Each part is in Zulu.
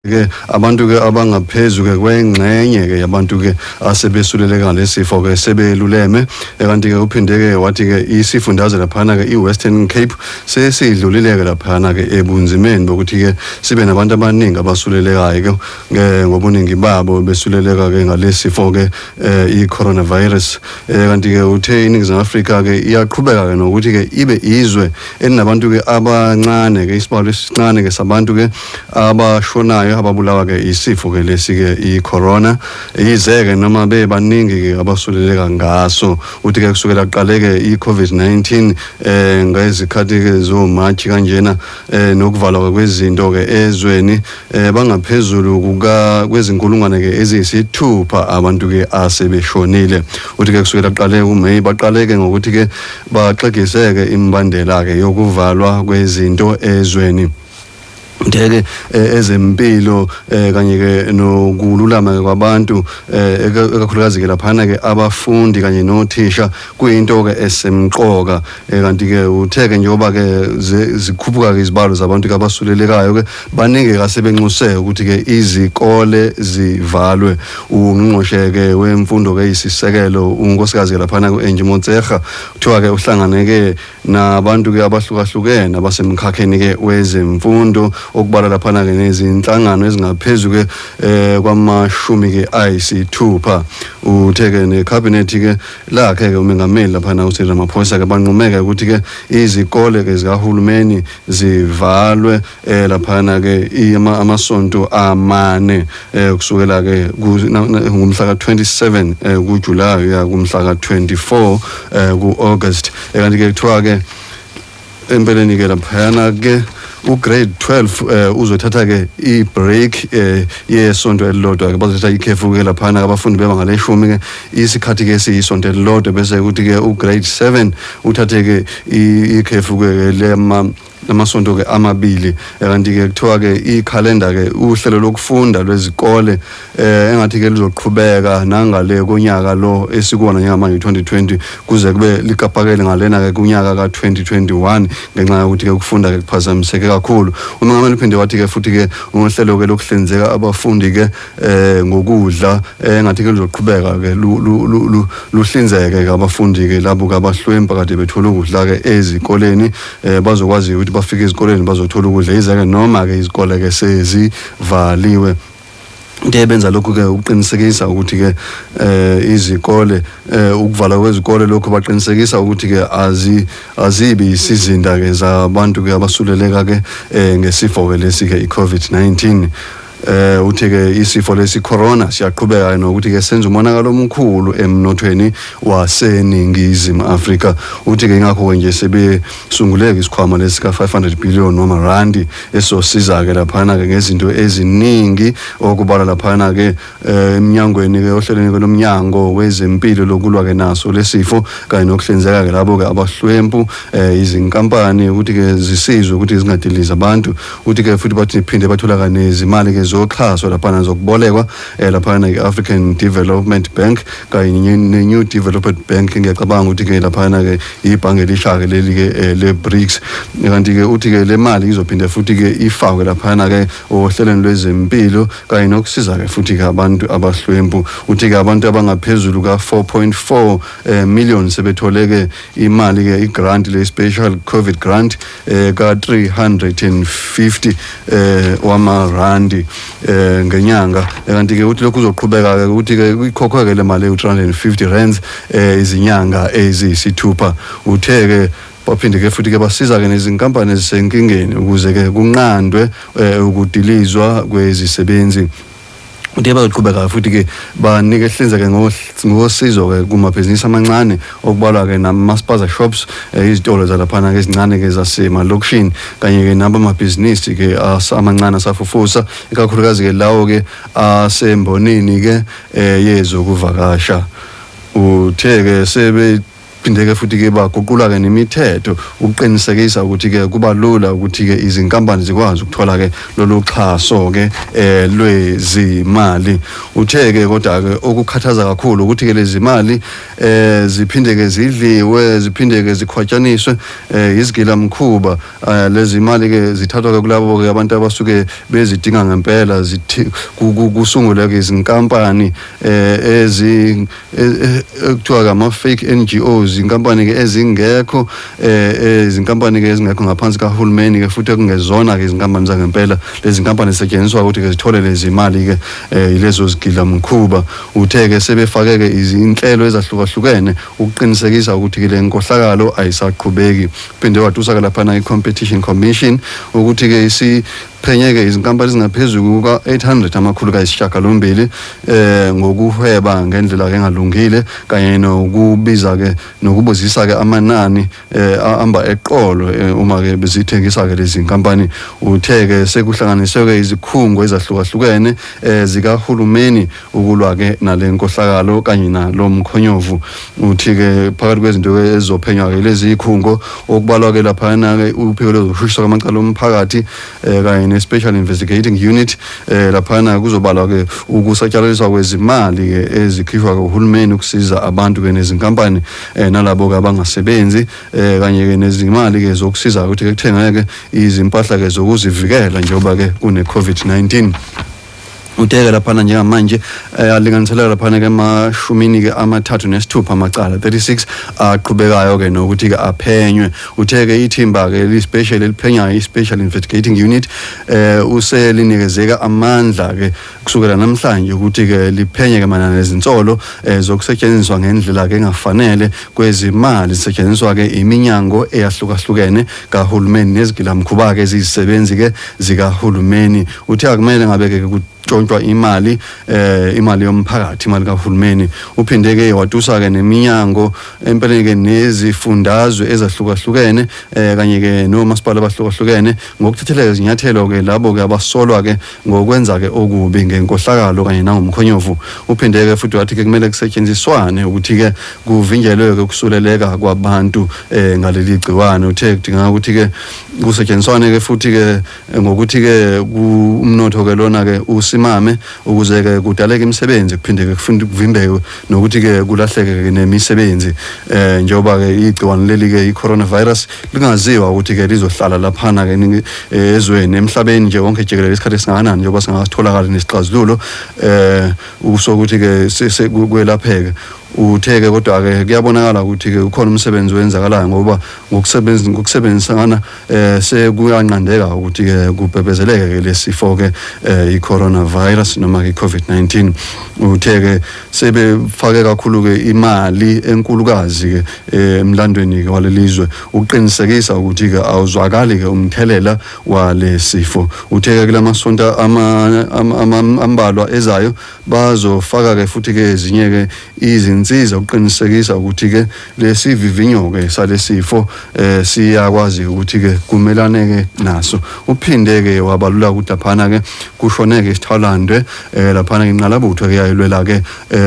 Ke abantu ke abangaphezu ke kwengxenye ke yabantu ke asebesuleleka ngalesifo ke sebeluleme. Kanti ke uphinde ke wathi ke isifundazwe laphana ke iWestern Cape sesidlulile ke laphana ke ebunzimeni bokuthi ke sibe nabantu abaningi abasulelekayo ke ngobuningi babo besuleleka ke ngalesifo ke i-coronavirus. Kanti ke uthe iNingizimu Afrika ke iyaqhubeka ke nokuthi ke ibe izwe elinabantu ke abancane ke, isibalo esincane ke sabantu ke abashonayo ababulawa ke isifo ke lesi ke i-corona, yize ke noma bebaningi ke abasuleleka ngaso. Uthi ke kusukela kuqale ke i-COVID-19 ngezikhathi ke zo March kanjena, nokuvalwa kwezinto ke ezweni, bangaphezulu kuka kwezinkulungwane ke eziyisithupha abantu ke asebeshonile. Uthi ke kusukela kuqale uMay baqale ke ngokuthi ke baxegiseke imibandela ke yokuvalwa kwezinto ezweni. Ngeke ezempilo kanye ke nokululama ke kwabantu, ekakhulukazi ke laphana ke abafundi kanye nothisha, kuyinto ke esemqoka. Kanti ke uthe ke njengoba ke zikhuphuka ke izibalo zabantu ke abasulelekayo ke, baningi kasebenxuse ukuthi ke izikole zivalwe. Ungqongqoshe ke wemfundo ke isisekelo, unkosikazi ke laphana ku-Angie Motshekga, kuthiwa ke uhlangane ke nabantu ke abahlukahlukene abasemkhakheni ke wezemfundo, okubala laphana ke nezinhlangano ezingaphezu ke kwamashumi ke ayisithupha. Uthe ke necabinet ke lakhe ke umengameli laphana uCyril Ramaphosa ke banqumeke ukuthi ke izikole ke zikahulumeni zivalwe laphana ke amasonto amane, kusukela ke ngomhla ka-27 kuJuly ya kumhla ka-24 ku-August. Kanti ke kuthiwa ke empeleni ke laphayana ke ugrade 12 uzothatha ke i-break yesonto elilodwa ke, bazothatha ikhefu ke laphana abafundi bebanga leshumi ke isikhathi ke siyisonto elilodwa, bese kuthi ke ugrade 7 uthathe ke ikhefu ke lema amasonto ke amabili. Kanti ke kuthiwa ke ikhalenda ke, uhlelo lokufunda lwezikole, engathi ke lizoqhubeka nangale konyaka lo esikuwona njengamanje 2020, kuze kube likapakele ngalena ke kunyaka ka2021, ngenxa yokuthi ke ukufunda ke kuphazamiseke kakhulu. Umongameli uphinde wathi ke futhi ke uhlelo ke lokuhlinzeka abafundi ke ngokudla engathi ke luzoqhubeka ke luhlinzeke ke abafundi ke labo ke abahlwempu kade bethola ukudla ke ezikoleni, bazokwazi ukuthi bafike ezikoleni bazothola ukudla, yize ke noma ke izikole ke sezivaliwe. Into ebenza lokhu ke ukuqinisekisa ukuthi ke izikole, ukuvala kwezikole lokhu baqinisekisa ukuthi ke azibi isizinda ke zabantu ke abasuleleka ke ngesifo ke lesi ke iCovid-19. Uthi ke isifo lesi corona siyaqhubeka nokuthi ke senza umonakalo omkhulu emnothweni waseNingizimu Afrika. Uthi ke ingakho ke nje sebesunguleke isikhwama lesi ka 500 billion noma randi esosiza ke laphana ke ngezinto eziningi, okubala laphana ke eminyangweni ke, ohlelweni ke lomnyango wezempilo lokulwa ke naso lesifo kanye nokuhlinzeka ke labo ke abahlwempu, izinkampani ukuthi ke zisizwe ukuthi zingadiliza abantu. Uthi ke futhi bathi phinde bathola nezimali ke zoxhaso laphana zokubolekwa laphana ke African Development Bank kanye ne-New Development Bank. Ngiyacabanga ukuthi ke laphana ke ibhange elisha ke leli ke le BRICS. Kanti ke uthi ke le mali izophinde futhi ke ifakwe laphana ke ohlelweni lwezempilo kanye nokusiza ke futhi ke abantu abahlwempu. Uthi ke abantu abangaphezulu ka 4.4 million sebethole ke imali ke, i-grant le special COVID grant ka 350 wamarandi ngenyanga. Kanti ke uthi lokhu kuzoqhubeka ke ukuthi ke ikhokhwe ke le mali u350 rands izinyanga eziyisithupha. Uthe ke baphinde ke futhi ke basiza ke nezinkampani ezisenkingeni ukuze ke kunqandwe ukudilizwa kwezisebenzi. Uthe bazoqhubeka futhi ke banike hlinzeke ngosizo ke kumabhizinisi amancane, okubalwa ke nama-spaza shops, izitolo zalaphana ke ezincane ke zasemalokishini, kanye ke nabamabhizinisi ke amancane asafufusa, ikakhulukazi ke lawo ke asembonini ke yezokuvakasha. Uthe ke sebe Phinde-ke futhi-ke baguqula-ke nemithetho ukuqinisekisa ukuthi-ke kuba lula ukuthi-ke izinkampani zikwazi ukuthola-ke lolu xhaso-ke lwezimali. Uthe-ke kodwa-ke okukhathaza kakhulu ukuthi-ke lezi mali ziphinde-ke zidliwe, ziphinde-ke zikhwatshaniswe izigilamkhuba. Lezi mali-ke zithathwa-ke kulabo-ke abantu abasuke bezidinga ngempela, kusungulwe-ke izinkampani ezi ekuthiwa ama-fake NGOs, inkampani-ke ezingekho, izinkampani-ke ezingekho ngaphansi kahulumeni-ke futhi ekungezona-ke izinkampani zangempela. Lezi nkampani zisetshenziswa ukuthi-ke zithole lezi mali-ke yilezo zigilamkhuba. Uthe-ke sebefake-ke izinhlelo ezahlukahlukene ukuqinisekisa ukuthi-ke le nkohlakalo ayisaqhubeki. Phinde watusa-ke laphana i-Competition Commission ukuthi-ke isiphenyeke izinkampani ezingaphezulu kuka-800 808 ngokuhweba ngendlela engalungile kanye nokubiza ke nokubuzisa ke amanani amba eqolo uma ke bezithengisa ke lezi nkampani. Uthe ke sekuhlanganiswe ke izikhungo ezahlukahlukene zikahulumeni ukulwa ke nale nkohlakalo kanye nalo mkhonyovu. Uthi ke phakathi kwezinto ezizophenywa ke lezi zikhungo okubalwa ke laphana ke uphiko lwezokushushiswa kwamacala omphakathi kanye ne-Special Investigating Unit. Laphana kuzobalwa ke ukusatshalaliswa kwezimali ke ezikhishwa uhulumeni ukusiza abantu ke nezinkampani nalabo ke abangasebenzi kanye ke nezimali ke zokusiza ukuthi ke kuthengeke izimpahla ke zokuzivikela njengoba ke kune COVID-19. Uteke laphana njengamanje alinganiseleka laphana ke emashumini ke 36 amacala 36 aqhubekayo ke nokuthi ke aphenywe. Uthe ke ithimba ke li special eliphenyayo, i-Special Investigating Unit, uselinikezeka amandla ke kusukela namhlanje ukuthi ke liphenye ke mayelana nezinsolo zokusetshenziswa ngendlela ke engafanele kwezimali zisetshenziswa ke iminyango eyahlukahlukene kahulumeni nezigilamkhuba ke eziyisebenzi ke zikahulumeni. Uthe akumele ngabe ke kutshontshwa imali, imali yomphakathi, imali kahulumeni. Uphinde ke watusa ke neminyango empeleni ke nezifundazwe ezahlukahlukene kanye ke nomasipala abahlukahlukene ngokuthatheleka izinyathelo ke labo ke abasolwa ke ngokwenza ke okubi ngenkohlakalo kanye nangomkhonyovu. Uphinde ke futhi wathi ke kumele kusetshenziswane ukuthi ke kuvinjelwe ke ukusuleleka kwabantu ngaleli gciwane. Uthe kudingeka ukuthi ke kusetshenziswane ke futhi ke ngokuthi ke umnotho ke lona ke usimame ukuze ke kudaleke imisebenzi, kuphinde ke kuvimbeke nokuthi ke kulahleke ke nemisebenzi, njengoba ke igciwane leli ke i-coronavirus lingaziwa ukuthi ke lizohlala laphana ke ezweni, emhlabeni nje wonke jikelele isikhathi esingakanani, njengoba singasitholakala nesixazululo usokuthi ke kwelapheke. Uthe ke kodwa ke kuyabonakala ukuthi ke ukhona umsebenzi wenzakalayo ngoba ngokusebenzisana sekuyanqandeka ukuthi ke kubhebhezeleke ke lesifo ke i-coronavirus noma ke i-COVID-19. Uthe ke sebefake kakhulu ke imali enkulukazi ke emlandweni ke walelizwe ukuqinisekisa ukuthi ke awuzwakali ke umthelela walesifo. Uthe ke kulamasonto ambalwa ezayo bazofaka ke futhi ke ezinye ke izinsiza ukuqinisekisa ukuthi ke lesivivinyo ke salesifo siyakwazi ukuthi ke kumelane ke naso. Uphinde ke wabalula ukuthi laphana ke kushoneke isithalandwe laphana inqalabutho ke yayilwela ke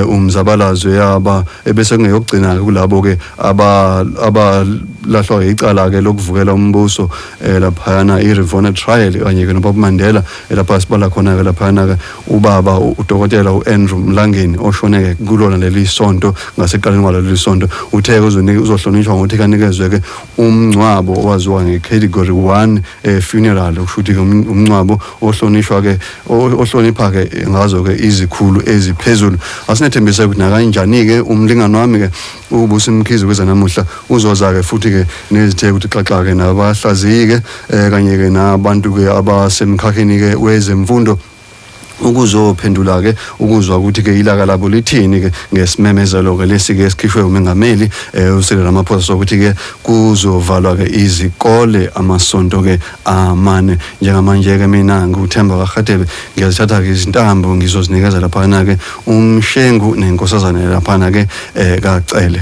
umzabalazo yaba ebese kungeyokugcina ke kulabo ke abalahlwa icala ke lokuvukela umbuso laphana i-Rivona trial kanye ke noBaba Mandela, lapha sibala khona ke laphana ke ubaba udokotela uAndrew Mlangeni oshoneke kulona leli sonto ngasekuqaleni kwaleli sonto. Uthe uzohlonishwa ngokuthi kanikezwe ke umngcwabo owaziwa nge-category 1 funeral, okusho ukuthi ke umngcwabo ohlonishwa ke ohlonipha ke ngazo ke izikhulu eziphezulu. Asinethembise ukuthi nakanjani ke umlingani wami ke uBusi Mkhize kwezanamuhla uzoza ke futhi ke nezithe ukuthi xaxa ke nabahlaziyi ke kanye ke nabantu ke abasemkhakheni ke wezemfundo ukuzophendula ke ukuzwa ukuthi ke ilaka labo lithini ke ngesimemezelo ke lesi ke esikhishwe umengameli uCyril Ramaphosa sokuthi ke kuzovalwa ke izikole amasonto ke amane. Njengamanje ke mina nguThemba kaRhadebe, ngiyazithatha ke izintambo ngizozinikeza laphana ke uMshengu nenkosazana laphana ke kaCele.